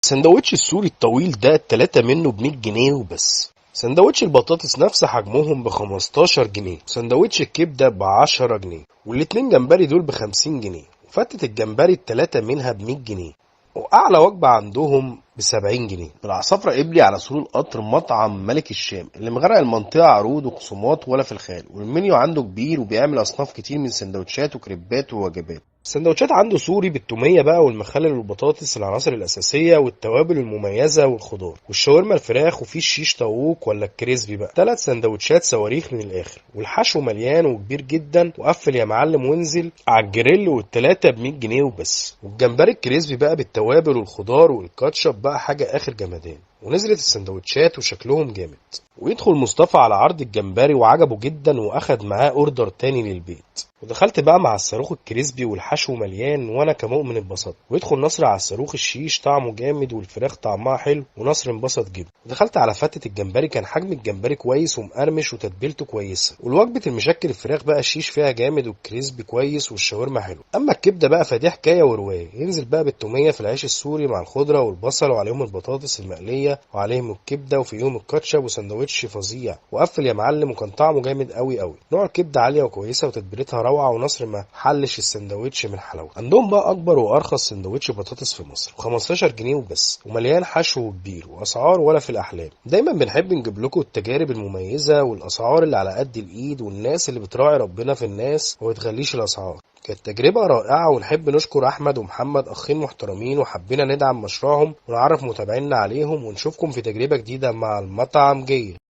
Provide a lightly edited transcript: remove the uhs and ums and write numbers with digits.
سندوتش السوري الطويل ده التلاتة منه ب100 جنيه وبس. سندوتش البطاطس نفس حجمهم ب15 جنيه، سندوتش الكبدة ب10 جنيه، والاتنين جمبري دول ب50 جنيه، وفتة الجمبري التلاتة منها ب100 جنيه، وأعلى وجبة عندهم ب70 جنيه. بالعصافرة قبلي على سور القطر مطعم ملك الشام اللي مغرق المنطقة عروض وخصومات ولا في الخيال، والمنيو عنده كبير وبيعمل أصناف كتير من سندوتشات وكريبات ووجبات. السندوتشات عنده سوري بالتومية بقى والمخلل والبطاطس، العناصر الأساسية والتوابل المميزة والخضار، والشاورما الفراخ، وفي الشيش طاووق ولا ال crispy بقى. 3 سندوتشات صواريخ من الآخر، والحشو مليان وكبير جدا، وقفل يا معلم وانزل على الجريل، والتلاتة ب100 جنيه وبس. والجمبري ال crispy بقى بالتوابل والخضار والكاتشب بقى حاجة آخر جمدان. ونزلت السندوتشات وشكلهم جامد، ويدخل مصطفى على عرض الجمبري وعجبه جدا واخد معاه order تاني للبيت. ودخلت بقى مع الصاروخ ال crispy والحشو مليان، وانا كمؤمن اتبسطت. ويدخل نصر على الصاروخ الشيش، طعمه جامد والفراخ طعمها حلو، ونصر انبسط جدا. ودخلت على فتة الجمبري، كان حجم الجمبري كويس ومقرمش وتتبيلته كويسه. والوجبه المشكل الفراخ بقى الشيش فيها جامد وال crispy كويس والشاورما حلو. اما الكبده بقى فدي حكاية وروايه، ينزل بقى بالتوميه في العيش السوري مع الخضرة والبصل، وعليهم البطاطس المقليه وعليهم الكبده وفيهم الكاتشب، وسندوتش فظيع وقفل يا معلم، وكان طعمه جامد قوي قوي. نوع الكبده عالية وكويسة وتتبيلتها روعه، ونصر ما حلش السندوتش من حلاوة. عندهم بقى اكبر وارخص سندوتش بطاطس في مصر، 15 جنيه وبس، ومليان حشو وكبير، واسعار ولا في الاحلام. دايما بنحب نجيب لكم التجارب المميزة والاسعار اللي على قد الايد والناس اللي بتراعي ربنا في الناس وما بتغليش الاسعار. كانت تجربة رائعة، ونحب نشكر أحمد ومحمد، أخين محترمين، وحبينا ندعم مشروعهم ونعرف متابعينا عليهم. ونشوفكم في تجربة جديدة مع المطعم جية.